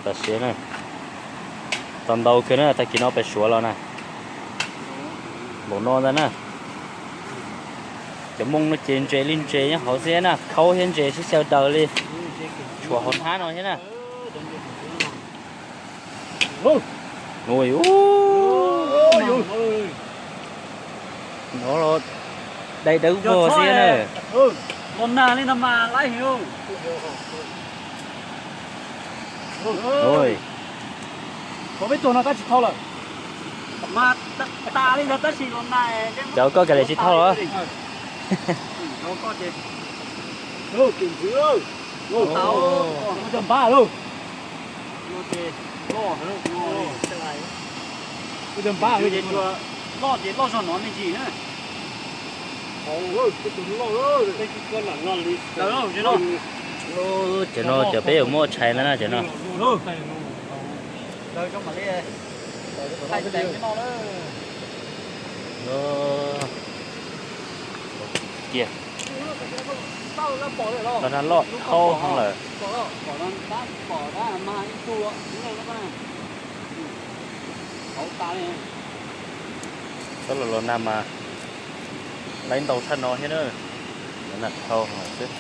Tam sim na, tau ntau kawg na, tag kis no pem Suav los na. Npaum no ntag na. Cov Hmoob no ces ntses li ntses nyob hauv xwb na, khaub thiab ntses sib xyaw daws li. Tshuav hauv hnab no thiab na. Ui, no los dai dawb vog xwb na. Los nag li no mas laib heev. Ui, peb tuag no tab tsis thau lawm. Mas tas li ntawd tab sis los nag. Cov koj kav liam tsis thau los. Ntxwv, ua cov npab lauj. Loj ces loj zog no me ntsis na. Cov no cov peb yuav muab tshais ntag na cov no. Kiag. Los nag loj dhau heev lawm. Txhob los los nag mas laib ntau tshaj no thiab na. Los nag dhau heev lawm xwb.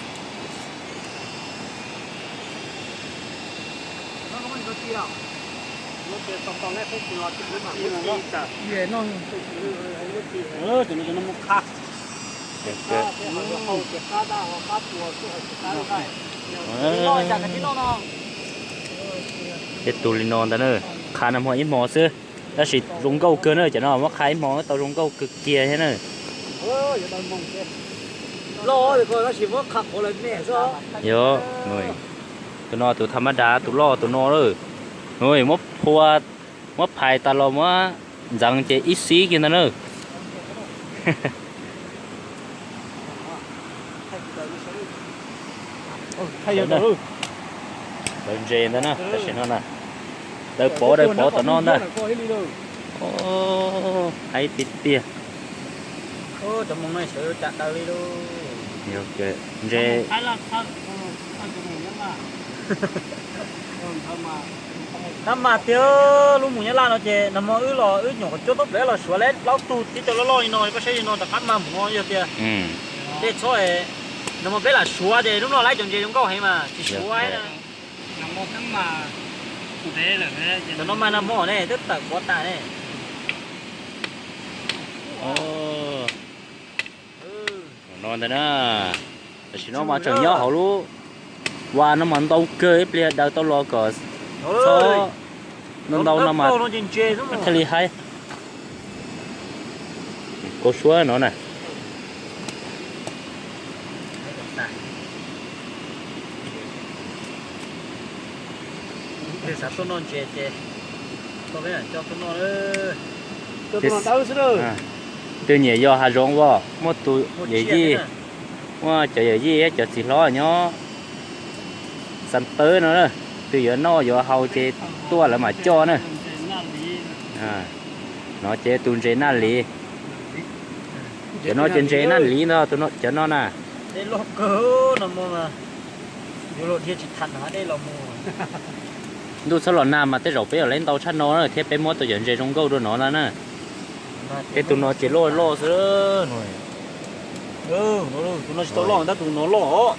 Ib tug li no ntag na, qha nag hmo ib hmo xwb, tab sis zoo nkauj kawg na cov no, muab qha ib hmo tau zoo nkauj kawg kiag thiab na. Yog, tus no tus tham mab dav tus loj tus no lawm. Muab phua, muab phais tas los muab ntxeev ces ib xib kiag ntag na. Lawv ntses ntag na, tam sim no na. Lawv pov, lawv pov tom no ntag. Haib tiag tiag. Ntses. Nag mag tiag, lub mus Nyab Laj no ces nag hmo wb los wb nyuam qhuav cuab tub plev los Suav lawm plaub tug tib co loj loj li no, koj saib li no rov qab mag mus no yog tias dej txhob, nag hmo peb lam Suav ces lub no laib cov ntses zoo nkauj heev mas tsis Suav na. Cov no mas nag hmo ne twb tawm pov tas ne. No ntag na, tam sim no mas tseem nyob hauv lub vas no mas ntau kawg, ib pliag daws tau los kom txhob ntau ntau no mas thiaj li haib. Kua suab no na. Twb nyiam yos hav zoov as, muaj tus yawm yij, muaj cov yawm yij thiab cov txiv hlob nyob Xas Pawb no, twg yuav noj yuav haus ces tuaj lawv mam coj na. No ces tus ntses Naj Liv. Cov no ces ntses Naj Liv ntag, cov no na. Ntuj txhob los nag mas tej zaum peb yuav laib ntau tshaj no na thiab peb muab tau cov ntses zoo nkauj rau no na. Tej tus no ces loj loj xwb. Tus no tsis tau loj tab tus no loj.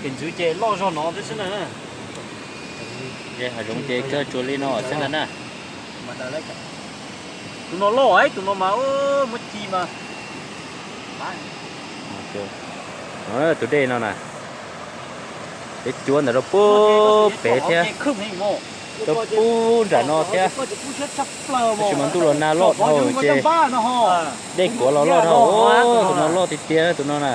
Kem ntxwv ces loj zog no xwb na. Hav zoov ces kawg tsuas li no xwb ntag na. Tus no loj, tus no mas muab ci mas. Tus dej no na, peb cuab ntawm rau pub pem thiab, rau pub nram no thiab. Tab sis mas ntuj los nag loj dhau ces dej kuav los loj dhau. Tus no loj tiag tiag tus no na.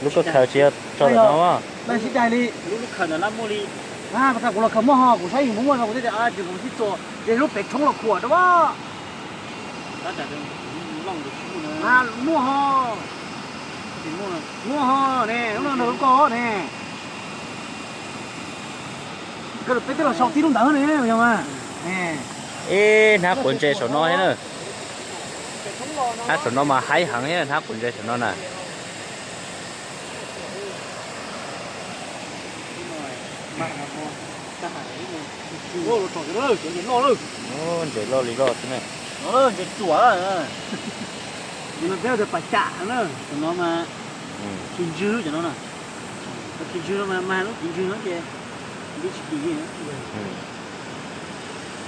Lub koj khaws tsis yog tso ntawm no. Sib daig li. Kuv los khaws muaj ho, kuv saib yus muaj muaj no kuv thiaj tias kuv sib txuas ces lub pem tshoob los khuam rau. Muaj ho. Muaj ho ne, lub no nrog lub koj ne. Peb twb los sau tib lub ntawd ne, yog mas. Ib hnab quav ntses saum no thiab na. Hnab saum no mas haib heev thiab, hnab quav ntses saum no na. Ntses loj li loj xwb na. Ntses tsuam. Pam xyam na, cov no mas ci ntswg cov no na. Ci ntswg no mas mag lub ci ntswg no ces nti tsis dim.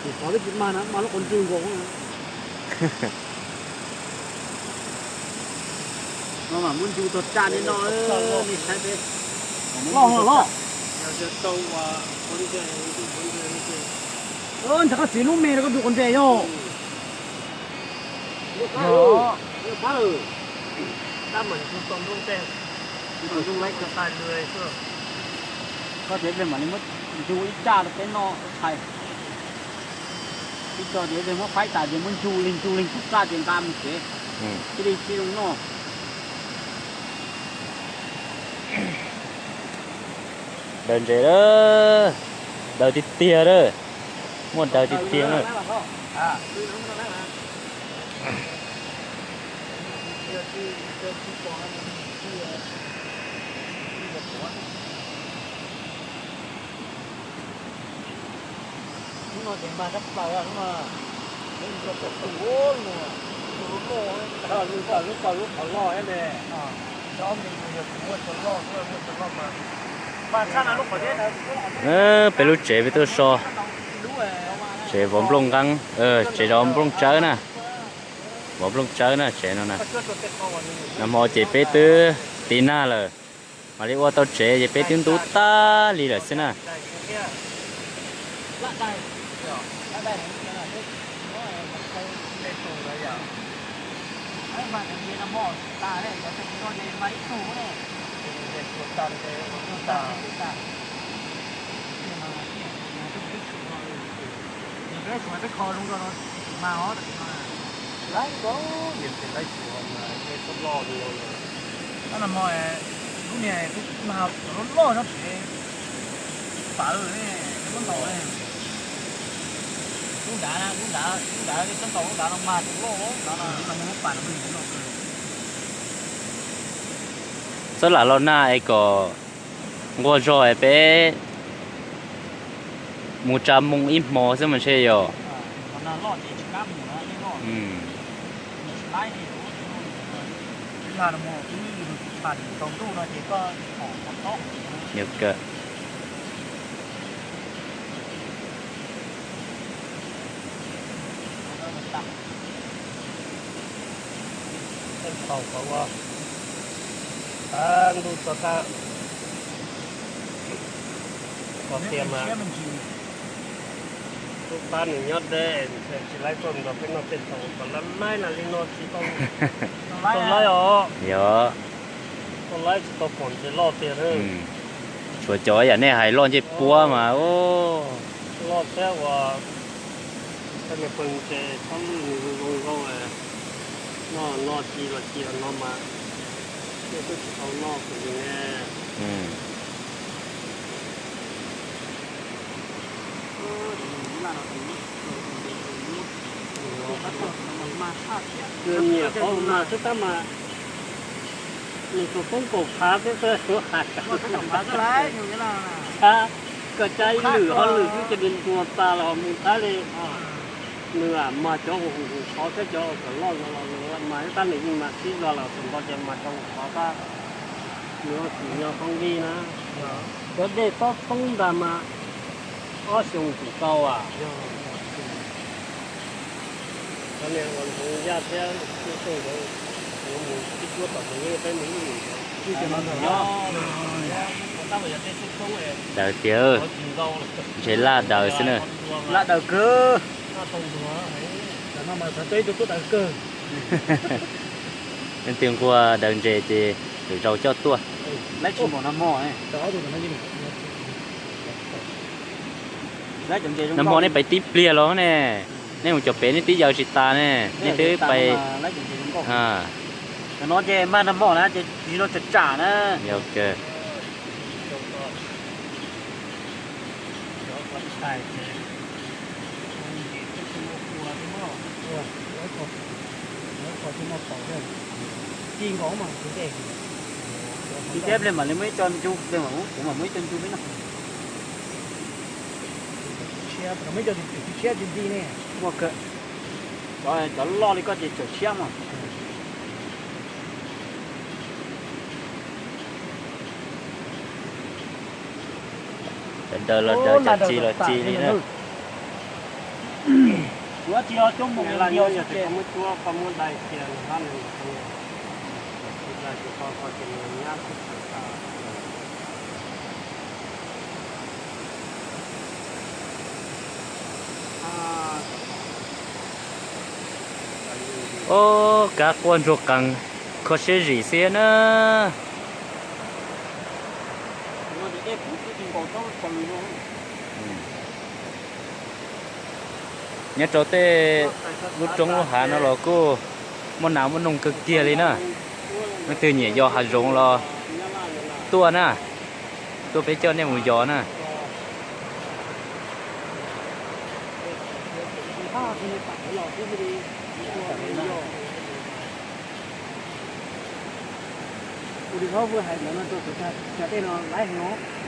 Ces xov twb tsis mag na, mag lub qhov ntswg nkaus. No mas muab ncu tog tsaj li no, nej saib peb. Loj loj. Ntshe koj txiv lub me rau koj du qhov ntses yog. Koj txiv mam li muab ncu ib tsaj rau peb noj tshais. Ib co ces muab faib tas ces muab ncu li ncu li tub tsaj ces nqa mus tsev. Cia li tsis zoo noj. Daws ntses lawm, daws tiag tiag lawm, muaj daws tiag tiag na. Peb lub tsev peb tuaj so, tsev vov nplooj nqeeb, tsev zov nplooj tsawb na. Vov nplooj tsawb na tsev no na. Nag hmo ces peb twb tiv nag lawm, mam li ua tau tsev ces peb twb ntub tag li lawm xwb na. Lub niag loj loj no pem pawv ne, lub ntau ne. Lub nrad, lub nrad, lub nrad, tsob nkaus lub nrad no mas tus loj loj no, lub no muaj lub pas no pheej ntxim loj kawg. Txhob lam los nag es kom nquag zog es peb mus tsa moo ib hmo xwb mas ntshe yog. Yog kawg. Thaum qhov ua, ntuj txog tab, qhov tias mas tub pab nws nyob deb, tsis laib tuaj nrog peb noj tej thaum kom laib laib na li no tsis tau, tau laib os. Yog. Tau laib tsis tau pom ntses loj tiag. Tshuav cov yam nej hais loj ncej puab mas. Loj thiab uas peb nws pw ntses txhob lwj nws zoo zoo zoo, noj noj ci los ci los no mas nej twb tsis tau noj kuv li ne. Nws nyiam qhov mas xwb tab mas nws tsuas poob kaum phav xwb xwb suav has. Koj cab ib lwm ob lwm xwb ces nws ntsuas tas los mus thab li. Nws mas cov ua huv huv qhov thiab cov kom loj los mas tab nws yeej mas sib zog los tus nto ces mas cov huv qhov tab. Nws ua tsis yog poob vij na. Cov dej tob toob ntag mas ob xyoo tsis tau as. Cov niag ua ntxoov yaj thiab ib xyoo ntawd yuav mus ib cuab tom mus yeej peb mus ib lwm ntawd. Daws tiag, ntshe laj daws xwb na. Laj daws kawg. Leej twg nquag daws ntses ces lwm zaus coj tuaj. Nag hmo nej pais tib pliag los ne, nej mus cov pem nej twb yaws tsis tas ne, nej twb pais. Cov no ces mag nag hmo na ces tsis no tsam tsam na. Yog kawg. Ci nkaus mas tus dej. Ci thiab ple mam li muaj ib co ntsu, ple mam muab, kuv mam muab ib co ntsu peb noj. Muaj kawg. Cov, cov loj li koj ces tsawm tshiab mas. Sawv daws los daws, cov ci los ci li na. Ob, kab quaj ntsuag qees, kho siab zim xwb na. Nyob rau tej lub roob lub hav no los kuj muaj nas muaj noog kawg kiag li na. Leej twg nyiam yos hav zoov los tuaj na, tuaj peb coj nej mus yos na. Ua li hlob hais ntawd no rau kuv cog tej no laib heev os.